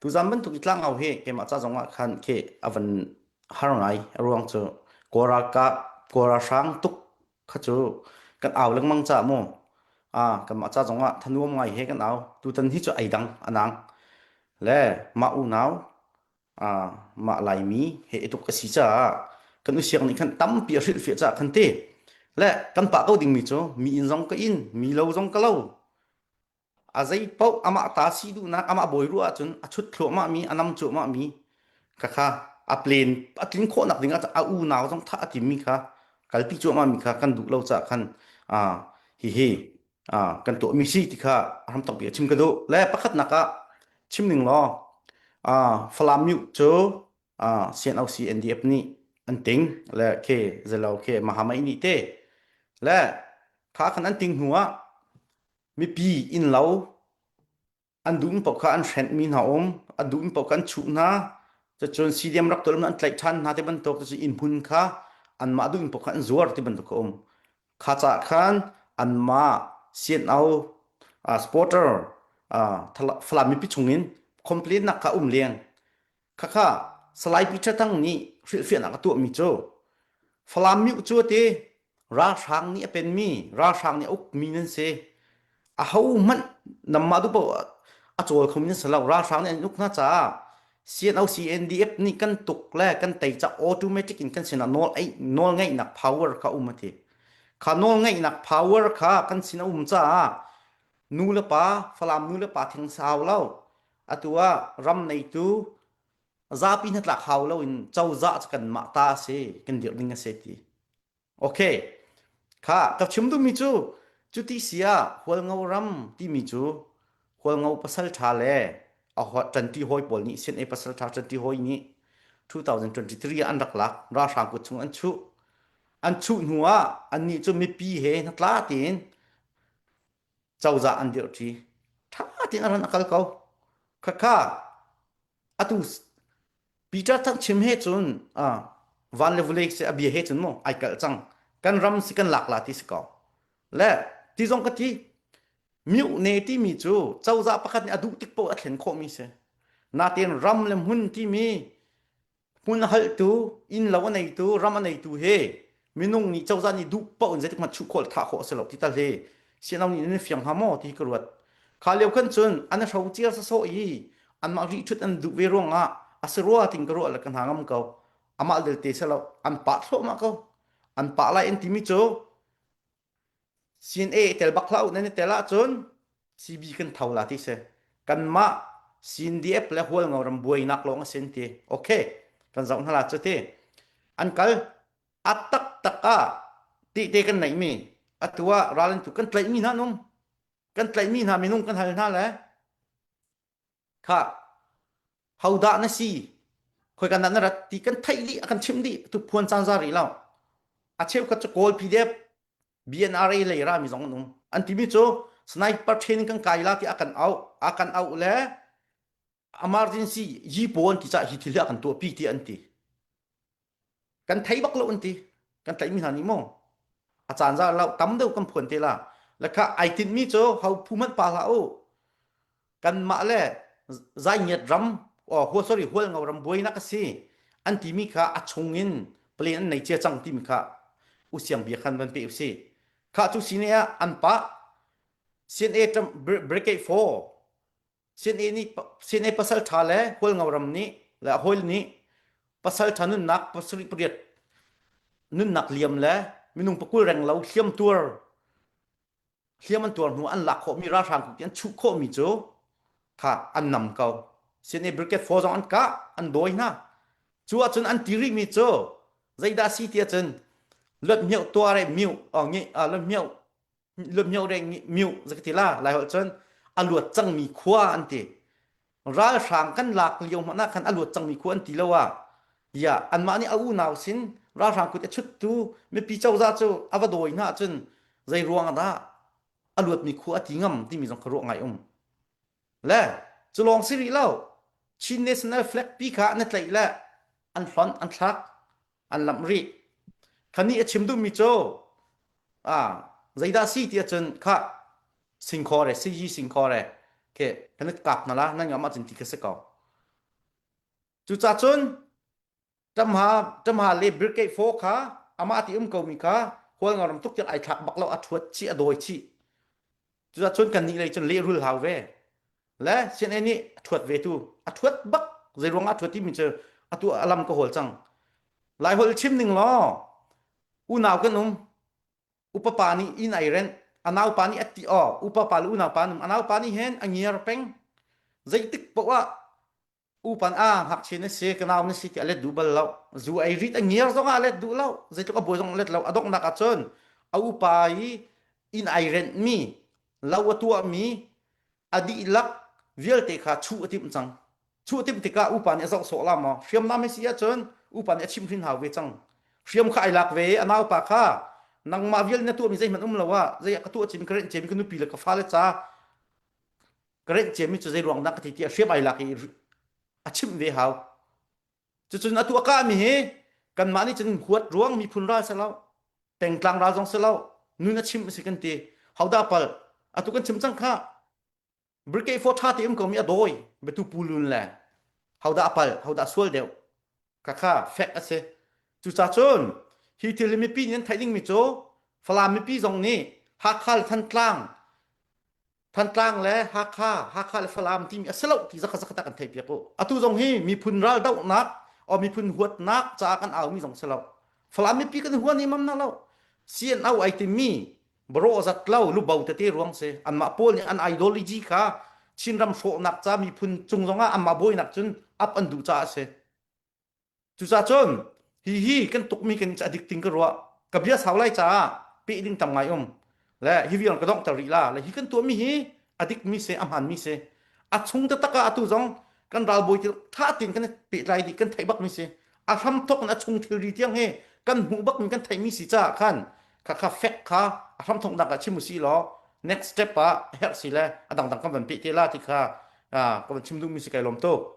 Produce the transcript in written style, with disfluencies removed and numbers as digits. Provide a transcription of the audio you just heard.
Tuzan bantuk i tlangau hi keimah ca zong ah khan khi a van har ngai. A ruang cu Kawl ralkap, Kawl ralhrang tuk kha cu kan au lengmang caah mu. Ah, kanmah ca zong ah thanuam ngai he kan au. Tutan hi cu ai dang a nang. Le mah unau ah mah Laimi he i tuk a si caah kan usiak nih khan tampi a hrilhfiah caah khan ti. Le kan pah ko dingmi cu mi inn zong ka inn, mi lo zong ka lo. A zei paoh amah ta si duhnak amah bawi ruah ahcun a chut thluahmah mi a nam cuahmah mi khakha a plan a tlin khawhnak ding ah a unau zong thah a timmi kha kalpi cuahmah mi kha kan duh lo caah khan hihi kan tuahmi si ti kha a hram tawk bik chim ka duh. Le pakhatnak ah chim ning law Falam Myu cu CNOC NDF nih an ting le ke zelo ke Mahamai nih te le kha khan an ting hnu ah Mipi innlo an duhmi paoh kha an hrenhmi hna um, an duhmi paoh kha an chuh hna. Cucun CDM rak tuah an tlaih ṭhan hna ti bantuk, cucun inn hmun kha anmah duhmi paoh kha an zuar ti bantuk a um. Kha caah khan anmah CNO uh, supporter uh, Falam mipi chungin complain nak kha um leng. Khakha Salai Peter Thang nih hrilhfiahnak a tuahmi cu Falam myu cu a ti ralhrang nih a penmi ralhrang nih a ukmi nan si ahohmanh nanmah duh paoh a cawl khomi nan si lo ralhrang nih an uk hna caah CNO CNDF nih kan tuk le kan tei ca automatic in kan sinah nawl nawl ngeihnak power kha um a ti kha nawl ngeihnak power kha kan sin a um caah nu le pa Falam nu le pa thing sau lo Atu ah ram neitu zapi hnatlak hau loin cozah cu kanmah ta a si, kan dirh ding a si ti. Okay. Kha ka chim duhmi cu cuti si ah Hualngo ram timi cu Hualngo pasal ṭha le a ṭanṭi hawi pawl nih CNA pasal ṭha ṭanṭi hawi nih 2023 ah an rak lak ralhrang kut chung an chuh an chuh hnu ah annih cu mipi he hnatla tein cozah an dirhṭi ṭha tein a ran a kal ko khakha atu Peter Thang chim he cun van le vulei si a bia he cun mu ai kalh cang kan ram si kan lak la ti si ko le ti zong ka ti miu ne timi cu cozah pakhat nih a duh tik paoh a thlen khawhmi si natein ram le hmun timi Hmun a haltu, innlo a neitu, ram a neitu he minung nih cozah nih duh paoh in zeitik hmanh chuh khawh le thah khawh a si lo ti tal hi CNO nih nan fiang hnga maw ti hi ka ruat. Kha lio khan cun an i hrocer sawsawh i anmah rih ṭhut an duh ve ruangah a si rua tin ka ruah le ka hna ngam ko. Amah delte si lo, an pah thluahmah ko. An pah lai an timi cu CNA tel bak hlah u nan i tel ahcun CB kan tho la ti si. Kanmah CNDF le Hualngo ram buainak lawng a sin ti. Okay, kan zoh hna la cu ti. An kal a taktak ah tihte kan neihmi atu ah ral an tu kan tlaihmi hna nung kan tlaihmi hna minung kan hal hna le Kha hodah na si? Khoika dah na rat ti kan theih dih, a kan chimh dih. Tu phuan caan za rih lo. A cheukhat cu Kawl PDF, BNRA lei rami zong an um. An timi cu sniper training kan kai la ti a kan auh. A kan auh le emergency yi pawn ti cah hi thil hi a kan tuahpi ti an ti. Kan thei bak lo an ti. Kan tlaihmi hna nih maw a caan za lo tam deuh kan phuan te la. Le kha ai tinhmi cu ho phu hmanh pa hlah u. Kanmah le Zaingiat ram oh sorry Hualngo ram buainak a si an timi kha a chung in plan an nei cia cang timi kha usiang bia khan van pe usi. Kha cu sine ah an pah CNA Brigade 4 CNA nih CNA pasal ṭha le Hualngo ram nih le a hawi nih pasal ṭha nunnak pasarih pariat nunnak liam le minung pakul reng lo hliam tuar hliam an tuar hnu an lak khawhmi ralhrang kut an chuh khawhmi cu kha an nam ko CNA Brigade 4 zong an kah an dawi hna cu ahcun an ti rihmi cu zeidah si ti ahcun luat mioh tuare miu oh nge luat mioh luat reng miu zaka ti la lai holh cun a luat cangmi khua an ti ralhrang kan lak lio hmanh ah khan a luat cangmi khua an ti lo ah tiah anmah nih a unau sin ralhrang kut a chuttu mipi cozah cu a va dawi hna ahcun zei ruang ah dah a luatmi khua a ti ngam timi zong kha ruah ngai um le cu lawng si rih lo Chin National Flag pi kha na tlaih le an hlonh an thlak an lamh rih kha nih a chim duhmi cu ah zeidah si ti ahcun kha singkhaw re siji singkhaw re ke kan kap na la nan ngam ahcun ti kha si ko. Cucacun ṭamha ṭamha le brigade 4 kha amah ti um komi kha Hualngoram tuk tiang ai thlak bak lo a ṭhuat chih a dawi chih. Cucacun kan nih lei cun lehrul hau ve. Le CNA nih a ṭhuat ve tu a ṭhuat bak zei ruangah a ṭhuat timi cu atu a lam ka hawl cang. Laiholh chim ning law unau kan um upa pa nih inn ai renh a naupa nih a ti aw upa pa le unau pa num a naupa nih hin a ngiar peng zeitik poah ah upan a ngakchia na si ka nau na si ti a let duh bal lo zu ei rit a ngiar zong ah a let duh lo zeitluk a buai zong a let lo a donghnak ah cun a upa i inn ai renh mi lo a tuah mi a dihlak vialte kha chuh a timh cang. Chuh a timh tikah upa nih a zoh sawh la maw? Hriamnam he si ahcun upa nih a chimhhrin hau ve cang. Hriam kha ai lak ve i a naupa kha nangmah vial na tuahmi zeihmanh um lo ah zei ah ka tuah ciami ka renh ciami ka nupi le ka fale ca ka renh ciami cu zei ruang dah ka ti tiah hriam ai lak i a chimh ve hau. Cucun atu a kahmi hi kanmah nih cun huat ruang miphun ral si lo pengtlang ral zong si lo nun a chim a si kan ti hodah pal atu kan chim cang kha brigade for tha te um ko mi a dawi betu pulun le hodah pal hodah sual deuh kha kha fek a si cuca cun hi thil hi mipi nih an theih ding mi cu Falam mipi zong nih Hakha le Thantlang Thantlang le Hakha, Hakha le Falam timi a si lo ti zakhat zakhat ah kan theihpiak u. Atu zong hi miphun raldohnak o miphun huatnak caah kan aumi zong si lo. Falam mipi kan huan imam na lo. CNO ai timi baro zat lo lubo tete ruang si. Anmah pawl nih an ideology kha Chinram hrawhnak ca miphun cung zongah anmah bawinak cun up an duh caah a si. Cucacun hihi kan tukmi kan a dik ting ka ruah. Ka bia sau lai caah peh ding tam ngai um. Le hi vial ka donghter rih la. Le hi kan tuahmi hi a dikmi si, a hmaanmi si. A chung taktak ah atu zong kan ralbawi ti tha tein kan pehtlai dih kan theih bakmi si. A hramthok in a chung thilri tiang hi kan hmuh bakmi kan theihmi si caah khan kha kha fek kha a hramthoknak ah chim usih law next step ah herh si le a dangdang kan van peh te la ti kha ka van chim duhmi si kai lawm tuk.